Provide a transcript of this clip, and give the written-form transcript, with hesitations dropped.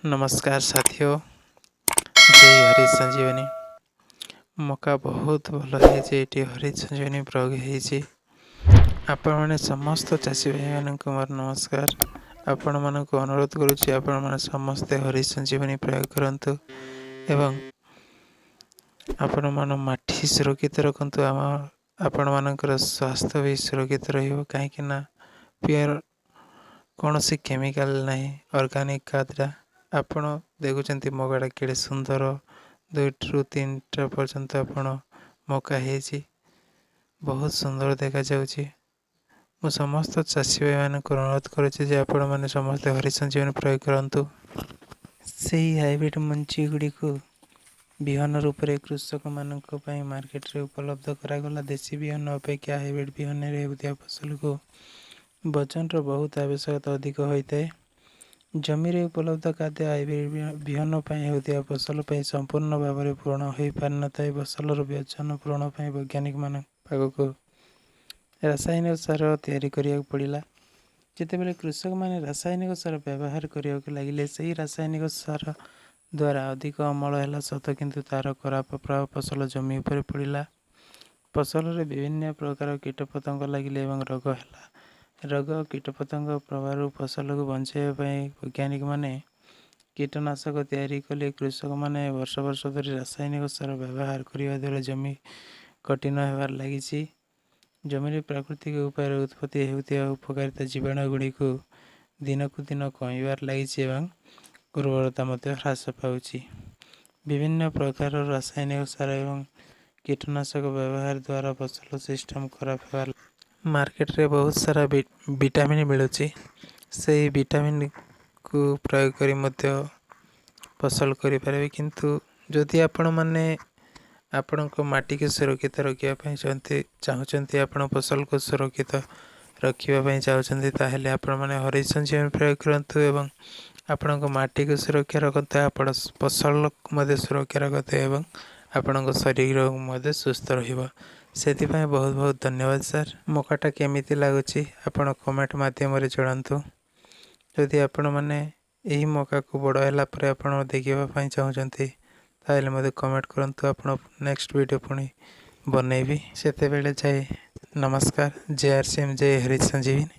ନମସ୍କାର ସାଥିଓ, ଜୟ ହରିତ ସଞ୍ଜୀବନୀ। ମକା ବହୁତ ଭଲ ହେଇଛି। ଏଇଠି ହରିତ ସଞ୍ଜୀବନୀ ପ୍ରୟୋଗ ହେଇଛି। ଆପଣମାନେ ସମସ୍ତ ଚାଷୀ ଭାଇମାନଙ୍କୁ ମୋର ନମସ୍କାର। ଆପଣମାନଙ୍କୁ ଅନୁରୋଧ କରୁଛି, ଆପଣମାନେ ସମସ୍ତେ ହରିତ ସଞ୍ଜୀବନୀ ପ୍ରୟୋଗ କରନ୍ତୁ ଏବଂ ଆପଣମାନ ମାଟି ସୁରକ୍ଷିତ ରଖନ୍ତୁ। ଆମ ଆପଣମାନଙ୍କର ସ୍ୱାସ୍ଥ୍ୟ ବି ସୁରକ୍ଷିତ ରହିବ, କାହିଁକି ନା ପିଓର, କୌଣସି କେମିକାଲ ନାହିଁ, ଅର୍ଗାନିକ୍ ଖାଦଟା। ଆପଣ ଦେଖୁଛନ୍ତି ମକାଟା କେଡ଼େ ସୁନ୍ଦର, 2ରୁ 3ଟା ପର୍ଯ୍ୟନ୍ତ ଆପଣ ମକା ହେଇଛି, ବହୁତ ସୁନ୍ଦର ଦେଖାଯାଉଛି। ମୁଁ ସମସ୍ତ ଚାଷୀ ଭାଇମାନଙ୍କୁ ଅନୁରୋଧ କରୁଛି ଯେ ଆପଣମାନେ ସମସ୍ତେ ହରିତ ସଞ୍ଜୀବନୀ ପ୍ରୟୋଗ କରନ୍ତୁ। ସେହି ହାଇବ୍ରିଡ଼ ମଞ୍ଜି ଗୁଡ଼ିକୁ ବିହନ ରୂପରେ କୃଷକମାନଙ୍କ ପାଇଁ ମାର୍କେଟରେ ଉପଲବ୍ଧ କରାଗଲା। ଦେଶୀ ବିହନ ଅପେକ୍ଷା ହାଇବ୍ରିଡ଼ ବିହନରେ ହେଉଥିବା ଫସଲକୁ ବଜନର ବହୁତ ଆବଶ୍ୟକତା ଅଧିକ ହୋଇଥାଏ। ଜମିରେ ଉପଲବ୍ଧ ଖାଦ୍ୟ ହାଇବ୍ରିଡ଼ ବିହନ ପାଇଁ ହେଉଥିବା ଫସଲ ପାଇଁ ସମ୍ପୂର୍ଣ୍ଣ ଭାବରେ ପୂରଣ ହୋଇପାରିନଥାଏ। ଫସଲର ବ୍ୟଜନ ପୂରଣ ପାଇଁ ବୈଜ୍ଞାନିକମାନଙ୍କ ପାଖକୁ ରାସାୟନିକ ସାର ତିଆରି କରିବାକୁ ପଡ଼ିଲା। ଯେତେବେଳେ କୃଷକମାନେ ରାସାୟନିକ ସାର ବ୍ୟବହାର କରିବାକୁ ଲାଗିଲେ, ସେହି ରାସାୟନିକ ସାର ଦ୍ୱାରା ଅଧିକ ଅମଳ ହେଲା ସତ, କିନ୍ତୁ ତା'ର ଖରାପ ପ୍ରଭାବ ଫସଲ ଜମି ଉପରେ ପଡ଼ିଲା। ଫସଲରେ ବିଭିନ୍ନ ପ୍ରକାର କୀଟପତଙ୍ଗ ଲାଗିଲେ ଏବଂ ରୋଗ ହେଲା। ରୋଗ କୀଟପତଙ୍ଗ ପ୍ରଭାବରୁ ଫସଲକୁ ବଞ୍ଚାଇବା ପାଇଁ ବୈଜ୍ଞାନିକମାନେ କୀଟନାଶକ ତିଆରି କଲେ। କୃଷକମାନେ ବର୍ଷ ବର୍ଷ ଧରି ରାସାୟନିକ ସାର ବ୍ୟବହାର କରିବା ଦ୍ୱାରା ଜମି କଠିନ ହେବାରେ ଲାଗିଛି। ଜମିରେ ପ୍ରାକୃତିକ ଉପାୟରେ ଉତ୍ପତ୍ତି ହେଉଥିବା ଉପକାରିତା ଜୀବାଣୁ ଗୁଡ଼ିକୁ ଦିନକୁ ଦିନ କମିବାରେ ଲାଗିଛି ଏବଂ ଉର୍ବରତା ମଧ୍ୟ ହ୍ରାସ ପାଉଛି। ବିଭିନ୍ନ ପ୍ରକାରର ରାସାୟନିକ ସାର ଏବଂ କୀଟନାଶକ ବ୍ୟବହାର ଦ୍ୱାରା ଫସଲ ସିଷ୍ଟମ୍ ଖରାପ ହେବାର। ମାର୍କେଟରେ ବହୁତ ସାରା ଭିଟାମିନ୍ ମିଳୁଛି, ସେଇ ଭିଟାମିନ୍କୁ ପ୍ରୟୋଗ କରି ମଧ୍ୟ ଫସଲ କରିପାରିବେ। କିନ୍ତୁ ଯଦି ଆପଣମାନେ ଆପଣଙ୍କ ମାଟିକୁ ସୁରକ୍ଷିତ ରଖିବା ପାଇଁ ଚାହୁଁଛନ୍ତି, ଆପଣ ଫସଲକୁ ସୁରକ୍ଷିତ ରଖିବା ପାଇଁ ଚାହୁଁଛନ୍ତି, ତାହେଲେ ଆପଣମାନେ ହରିତ ସଞ୍ଜୀବନୀ ପ୍ରୟୋଗ କରନ୍ତୁ ଏବଂ ଆପଣଙ୍କ ମାଟିକୁ ସୁରକ୍ଷା ରଖନ୍ତୁ, ଆପଣ ଫସଲକୁ ମଧ୍ୟ ସୁରକ୍ଷା ରଖନ୍ତୁ ଏବଂ ଆପଣଙ୍କ ଶରୀର ମଧ୍ୟ ସୁସ୍ଥ ରହିବ। ସେଥିପାଇଁ ବହୁତ ବହୁତ ଧନ୍ୟବାଦ ସାର୍। ମକାଟା କେମିତି ଲାଗୁଛି, ଆପଣ କମେଣ୍ଟ ମାଧ୍ୟମରେ ଜଣାନ୍ତୁ। ଯଦି ଆପଣମାନେ ଏହି ମକାକୁ ବଡ଼ ହେଲା ପରେ ଆପଣ ଦେଖିବା ପାଇଁ ଚାହୁଁଛନ୍ତି, ତାହେଲେ ମୋତେ କମେଣ୍ଟ କରନ୍ତୁ। ଆପଣ ନେକ୍ସଟ ଭିଡ଼ିଓ ପୁଣି ବନେଇବି। ସେତେବେଳେ ଯାଏ ନମସ୍କାର। ଜୟ ଆର୍ ସି ଏମ୍, ଜୟ ହରିତ ସଞ୍ଜୀବନୀ।